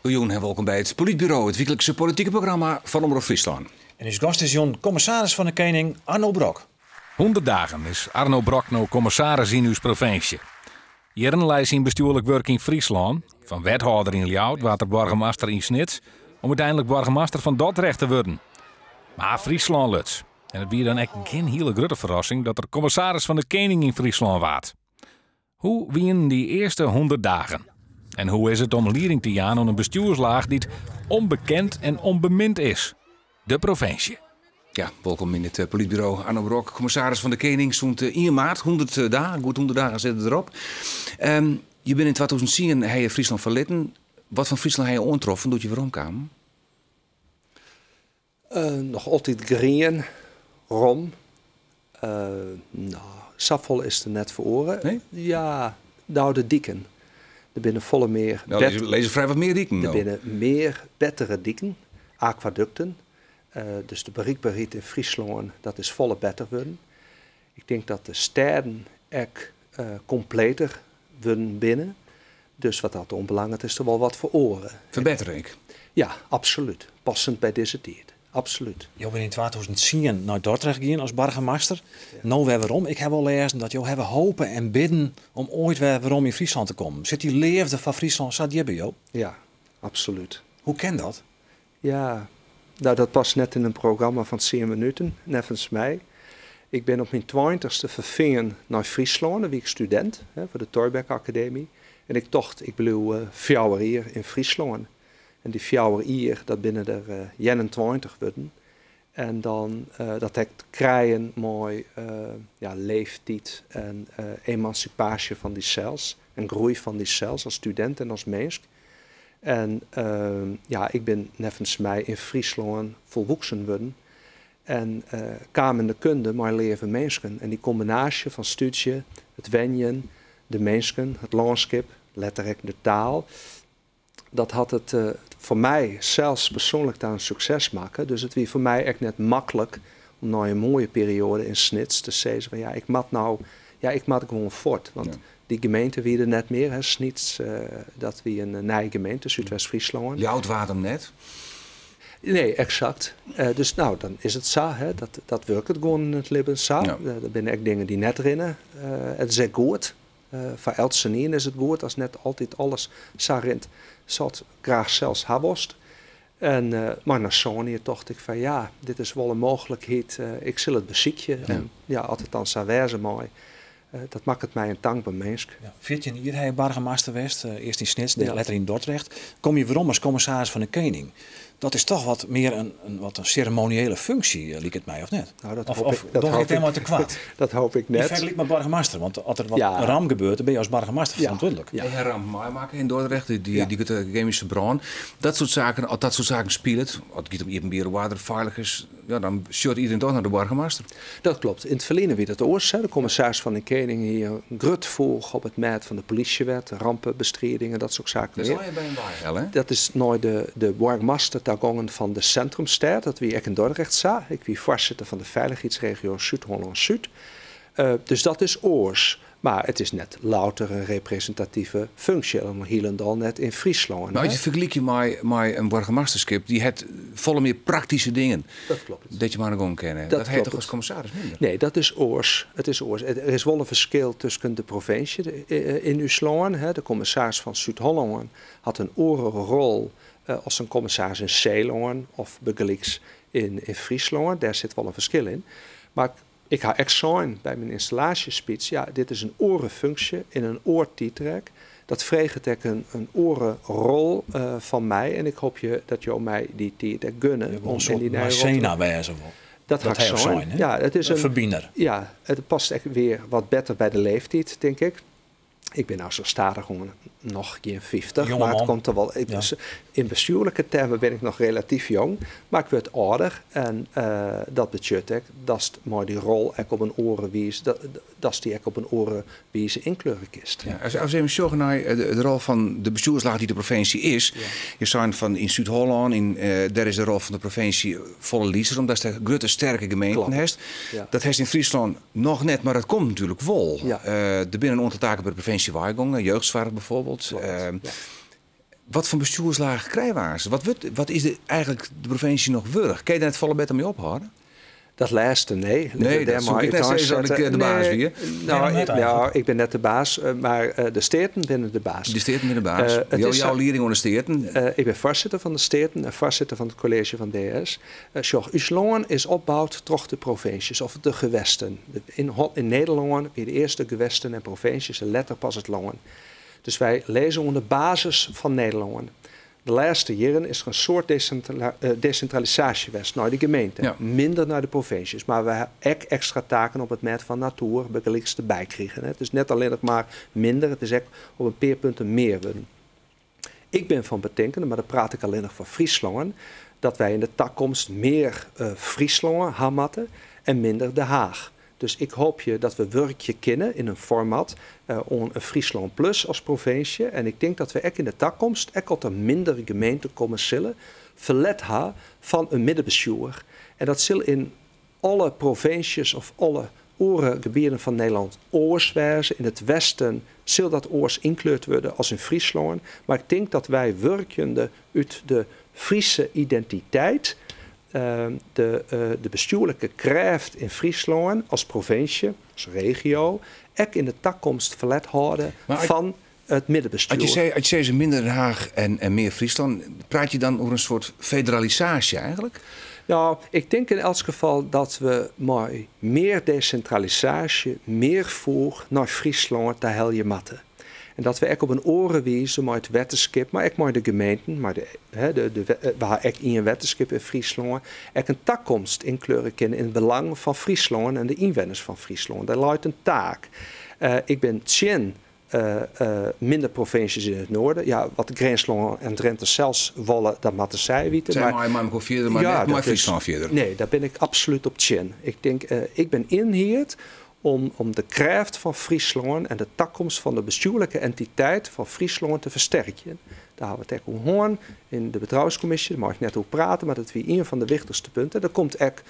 Goejûn en wolkom by It Polytburo, it wyklikse politike programma fan Omrop Fryslân. En ús gast is jûn kommissaris fan de Kening Arno Brok. 100 dagen is Arno Brok no kommissaris yn ús provinsje. Jierren lei syn bestjoerlik wurk yn Fryslân. Fan wethâlder yn Ljouwert waard er boargemaster yn Snits, om úteinlik boargemaster fan Dordrecht te wurden. Mar Fryslân luts. En it wie dan ek gjin hiele grutte ferrassing dat er kommissaris fan de Kening yn Fryslân waard. Hoe wienen dy earste 100 dagen? En hoe is it om lieding te jaan oan in bestjoerslaach dy't ûnbekend en ûnbemind is? De provinsje. Ja, wolkom yn it eh, Polytburo. Arno Brok, kommissaris fan de Kening sûnt 1 eh, maart. 100 eh, dagen, goed 100 dagen sitte derop. Um, je binne yn 2010 ha je Fryslân ferlitten. Wat fan Fryslân ha je oantroffen doe't je weromkamen? Noch altyd grien, rom. No, safolle is der net feroare. Nee? Ja, nou de diken. Der binne folle mear. No, lizze frij wat mear diken. Der binne mear bettere diken, akwadukten. Dus de berikberheid yn Fryslân, dat is folle better wurden. Ik tink dat de stêden ek kompleter wurden binne. Dus wat dat oanbelanget is der wol wat feroare. Ferbettere ek? Ja, absolút. Passend by dizze tiid. Absolút. Jo binne yn 2010 nei Dordrecht gien as boargemaster. No wer werom. Ik ha wol lêzen dat jo hawwe hope en bidden om oait wer werom yn Fryslân te kommen. Sit dy leafde foar Fryslân sa djip by jo? Ja, absolút. Hoe kin dat? Ja, no dat past net yn in programma fan tsien minuten, neffens my. Ik bin op myn tweintichste ferfearn nei Fryslân, dêr wie ik studint hè, foar de Thorbecke Akademy. En ik tocht, ik bliuw 4 jier yn Fryslân. En dy 4 jier, dat binne der 21 wurden. En dan dat hat te krijen mei ja, leeftiid en emansipaasje fan dysels en groei fan dysels as studint en as minsk. En ja, ik bin neffens my yn Fryslân folwoeksen wurden en kaam yn de kunde mei leave minsken. En dy kombinaasje fan stúdzje, it wenjen, de minsken, it lânskip, letter ek de taal, dat hat it foar my sels persoanlik ta in sukses makke. Dus it wie foar my ek net maklik om nei in moaie perioade yn Snits te sizzen fan ja, ik moat no, ja, ik moat gewoan fuort. Want dy gemeente wie der net mear, hè. Snits, dat wie in nije gemeente, Súdwest-Fryslân. Ljouwert waard him net? Nee, eksakt. Dus no, dan is it sa, hè. Dat wurket gewoan yn it libben sa. Der binne ek dingen dy't net rinne. It is ek goed. Foar eltsenien is it goed as net altyd alles sa rint sa't graach sels ha wolst. En mar nei sân jier tocht ik fan ja, dit is wol in mooglikheid, ik sil it besykje. En ja, as it dan sa wêze mei, dat makket my in tankber minsk. Ja, 14 jier ha je boargemaster west, earst yn Snits, letter yn Dordrecht. Komme je werom as kommissaris fan de Kening. Dat is toch wat mear in wat in seremoniële funksje, liket my, of net? Nou, dat Of, hoop of ik, dat doch ik hoop it helemaal ik, te koart? Dat hoop ik Yn net. fergelyk mei boargemaster, want as der wat in ramp gebeurt, dan binne je as boargemaster ferantwurdlik. Ja. Ha ramp meimakke yn Dordrecht, dy grutte gemyske brân. Dat soart saken, as dat soart saken spilet, as it giet om iepenbiere oarder, feiligens, ja, dan sjocht iedereen toch nei de boargemaster. Dat klopt. Yn it ferline wie dat oars. De kommissaris fan de Kening hie in grut foech op it mêd fan de polysjewet, rampebestriding en dat soart saken Dat is mear. allegear by him weihelle, hè? Dat is nei de boargemaster ta gongen fan de sintrumstêd. Dat wie ek yn Dordrecht sa. Ik wie foarsitter fan de feilichheidsregio Súd-Hollân-Súd. Dus dat is oars. Mar it is net louter in represintative funksje, en hielendal net yn Fryslân. Mar as je fergelykje mei in boargemasterskip, dy hat folle mear praktyske dingen. Dat kloppet. Dêr't je mei oan de gong kinne. Dat Dat hat toch kloppet. as kommissaris minder? Nee, dat is oars. It is oars. Der is wol in ferskil tusken de provinsje yn ús lân. De kommissaris fan Súd-Hollân hat in oare rol as in kommissaris yn Seelân of bygelyks yn Fryslân. Dêr sit wol in ferskil yn. Mar ik ha ek sein by myn ynstallaasjespeech, ja, dit is in oare funksje yn in oar tiidrek. Dat freget ek in oare rol fan my en ik hoopje dat jo my dy tiid ek gunne. Je om wol in yn soart dy nije rol te maisena wêze wol. Dat ha Dat ik ha jo sein. sein, hè? Ja, it is In in ferbiner. Ja, it past ek wer wat better by de leeftiid, tink ik. Ik bin no sa stadichoan noch gjin 50, Jonge mar it man. komt der wol. In bestjoerlike termen bin ik noch relatyf jong, mar ik wurd âlder en dat betsjut ek datst mei dy rol ek op in oare wize, datst dy ek op in oare wize ynkleure kinst. Ja, as we even sjogge nei de rol fan de bestjoerslaach dy't de provinsje is. Je seinen fan yn Súd-Hollân, dêr is de rol fan de provinsje folle lytser, omdatst dêr grutte sterke gemeenten hast. Dat hast yn Fryslân noch net, mar dat komt natuerlik wol. Der binne in oantal taken by de provinsje weigongen, jeugdsoarch bijvoorbeeld. Wat foar bestjoerslaach krije we? Wat is de, eigenlijk de provinsje noch wurdich? Kin je der net folle better mei ophâlde? Dat lêste, nee. Nee, dat soe ik net sizze as ik de baas nee, wie. Nou, ik, nou, ik bin net de baas, mar de Steaten binne de baas. De Steaten binne de baas. Jo jouwe lieding oan de Steaten. Ik bin foarsitter fan de Steaten en foarsitter fan it kolleezje fan DS. Sjoch, ús lân is opboud troch de provinsjes of de gewesten. Yn Nederlân wie de earste gewesten en provinsjes en letter pas it lân. Dus wy lizze oan de basis fan Nederlân. De lêste jierren is der in soad desintralisaasje west nei de gemeente, minder nei de provinsjes. Mar we ha ek ekstra taken op it mêd fan natuer bygelyks derby krigen. It is net allinnich mar minder, it is ek op in pear punten mear wurden. Ik bin fan betinken, mar dan praat ik allinnich foar Fryslân, dat wy yn de takomst mear Fryslân ha moatte en minder De Haach. Dus ik hoopje dat we wurkje kinne yn in format oan in Fryslân Plus as provinsje. En ik tink dat we ek yn de takomst, ek as der minder gemeenten komme sille, ferlet ha fan in middenbestjoer. En dat sil yn alle provinsjes of alle oare gebieten fan Nederlân oars wêze. Yn it westen sil dat oars ynkleurd wurde as yn Fryslân. Mar ik tink dat wy wurkjende út de Fryske identiteit de bestjoerlike krêft yn Fryslân as provinsje, as regio, ek yn de takomst ferlet hâlde fan it middenbestjoer. As je sizze minder Den Haach en mear Fryslân, praat je dan oer in soart federalisaasje eigenlijk? Nou, ik tink yn elts gefal dat we mei mear desintralisaasje mear foech nei Fryslân ta helje moatte. En dat we ek op in oare wize mei it wetterskip, mar ek mei de gemeenten, mei de, hè, we ha ek ien wetterskip yn Fryslân, ek in takomst ynkleure kinne yn it belang fan Fryslân en de ynwenners fan Fryslân. Dêr leit in taak. Ik bin tsjin minder provinsjes yn it noarden. Ja, wat Grinslân en Drinte sels wolle, dat moatte sy witte. Sy Mar mei mekoar fierder, mar ja, net mei dat is Fryslân fierder. Nee, dêr bin ik absolút op tsjin. Ik tink, ik bin ynhierd om de krêft fan Fryslân en de takomst fan de bestjoerlike entiteit fan Fryslân te fersterkjen. Dêr ha we it ek oer hân yn de betrouwenskommisje, dêr mei ik net oer prate, mar dat wie ien fan de wichtichste punten. Dat komt ek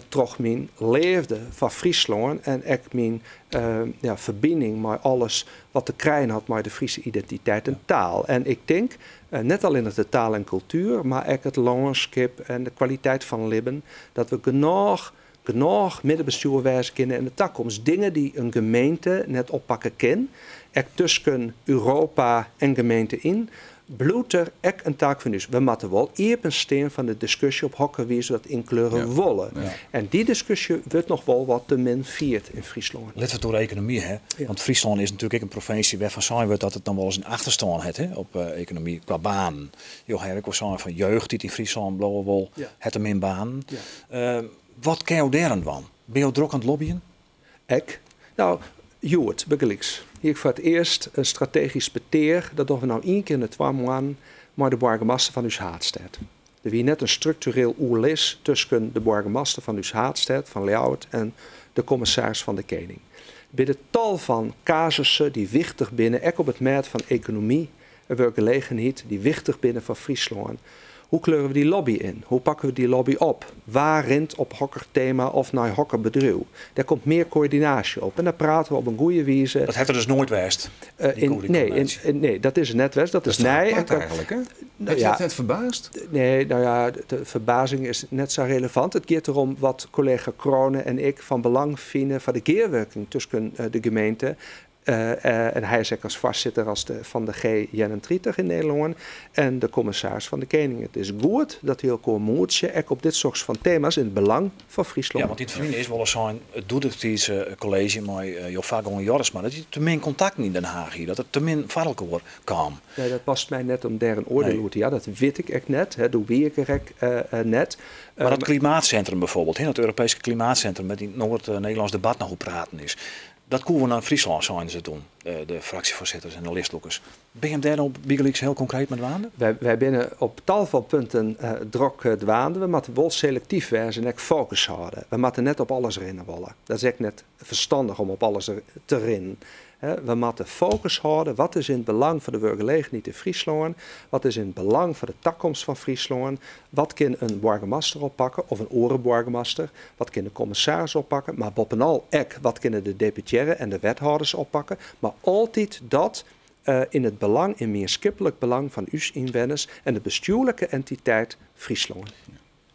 troch myn leafde foar Fryslân en ek myn ja, ferbining mei alles wat te krijen hat mei de Fryske identiteit en taal. En ik tink net allinnich de taal en kultuer, mar ek it lânskip en de kwaliteit fan libben, dat we genôch middenbestjoer wêze kinne yn de takomst. Dingen dy't in gemeente net oppakke kin, ek tusken Europa en gemeente yn, bliuwt der ek in taak fan ús. We moatte wol iepen stean fan de diskusje op hokker wize we dat ynkleure wolle. En dy diskusje wurdt noch wol wat te min fierd yn Fryslân. Litte we it oer ekonomy ha. Want Fryslân is natuerlik ek in provinsje wêrfan sein wurdt dat it dan wolris in achterstân hat, hè, op ekonomy kwa banen. Jo hawwe ek wol sein fan jeugd dy't yn Fryslân bliuwe wol, hat te min banen. Wat kinne jo dêr oan dwaan? Binne jo drok oan it lobbyen? Ek. Nou, hjoed bygelyks hie ik foar it earst in strategysk petear. Dat dogge we no ien kear yn de 2 moannen mei de boargemaster fan ús haadstêd. Der wie net in struktureel oerlis tusken de boargemaster fan ús haadstêd, fan Ljouwert, en de kommissaris fan de Kening. Binne tal fan kasussen dy't wichtich binne, ek op it mêd fan ekonomy en wurkgelegenheid, dy't wichtich binne foar Fryslân. Hoe kleuren we dy lobby yn? Hoe pakke we dy lobby op? Wa rint op hokker tema of nei hokker bedriuw? Dêr komt mear koördinaasje op en dêr prate we op in goede wize. Dat hat der dus noait west? Dy koördinaasje? Nee, dat is der net west. Dat Dat is is toch nij. apart eigenlijk, hè? Hat je dat net ferbaasd? Nee, nou ja, de ferbazing is net sa relevant. It giet derom wat kollega Crone en ik fan belang fine foar de gearwurking tusken de gemeente. En hy is ek as foarsitter as de, fan de G31 yn Nederlân en de kommissaris fan de Kening. It is goed dat wy elkoar moetsje, ek op dit soart fan tema's yn it belang fan Fryslân. Ja, want yn it ferline is wolris sein, it doedestiidse kolleezje mei jo foargonger Jorritsma, dat hy te min kontakten yn Den Haach hie, dat er te min foar elkoar kaam. Nee, dat past my net om dêr in oardiel oer te jaan. Dat wit ik ek net. Hè, doe wie ik der ek net. Mar dat klimaatsintrum bijvoorbeeld, hè, dat Europeeske klimaatsintrum, wêr't yn it Noard-Nederlânsk debat noch oer praten is. Dat koe wol nei Fryslân, seinen se toen, de fraksjefoarsitters en de listlûkers. Binne jim dêr no bygelyks hiel konkreet mei dwaande? Wy binne op tal fan punten drok dwaande. We moatte wol selektyf wêze en ek fokus hâlde. We moatte net op alles rinne wolle. Dat is ek net ferstannich om op alles te rinnen. Hè, we moatte fokus hâlde. Wat is yn it belang foar de wurkgelegenheid yn Fryslân? Wat is yn it belang foar de takomst fan Fryslân? Wat kin in boargemaster oppakke of in oare boargemaster? Wat kin de kommissaris oppakke? Mar boppenal ek, wat kinne de deputearre en de wethâlders oppakke? Mar altyd dat In it belang, in mienskiplik belang fan ús ynwenners en de bestjoerlike entiteit Fryslân.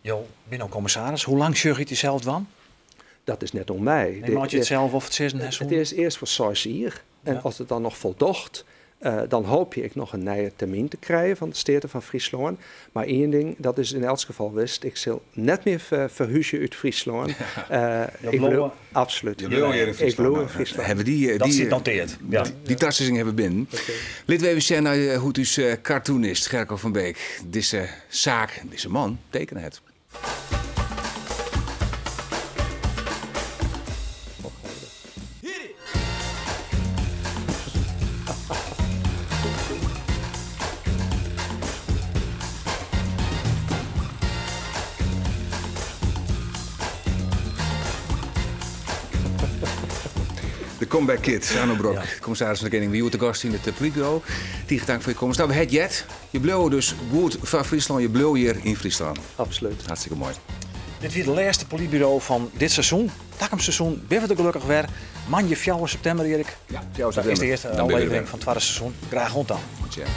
Jo binne no kommissaris. Hoe lang sjoch je it dysels dwaan? Dat is net oan my. Nee, moat je it sels of it sizzen ha It is earst foar 6 jier. En as it dan noch foldocht, dan hoopje ik noch in nije termyn te krijen fan de Steaten fan Fryslân. Mar ien ding, dat is yn elts gefal wist, ik sil net mear ferhúzje út Fryslân. Ik bliuw, absolút. Je bliuwe hjir yn Fryslân. Ik bliuw yn Fryslân. Hawwe die, dat sit noteard. Ja. Dy tasizzing hawwe we binnen. Litte we even sjen nei hoe't ús cartoonist Gerco van Beek dizze saak, dizze man, tekene hat. De comeback kid, Arno Brok, ja. commissaris van de Kening, wie te gast yn it Polytburo. Tige tank foar je komst. Nou, we het jet. Je bliuwe dus goed foar Fryslân, je bliuwe hjir yn Fryslân. Absoluut. Hartstikke moai. Dit wie de lêste Polytburo fan dit seizoen. Takom seizoen binne we der gelokkich wer. Moandei 4 septimber, Erik. Ja, 4 septimber. Dat is de earste ôflevering fan it twadde seizoen. Graach oant dan. Oant sjen.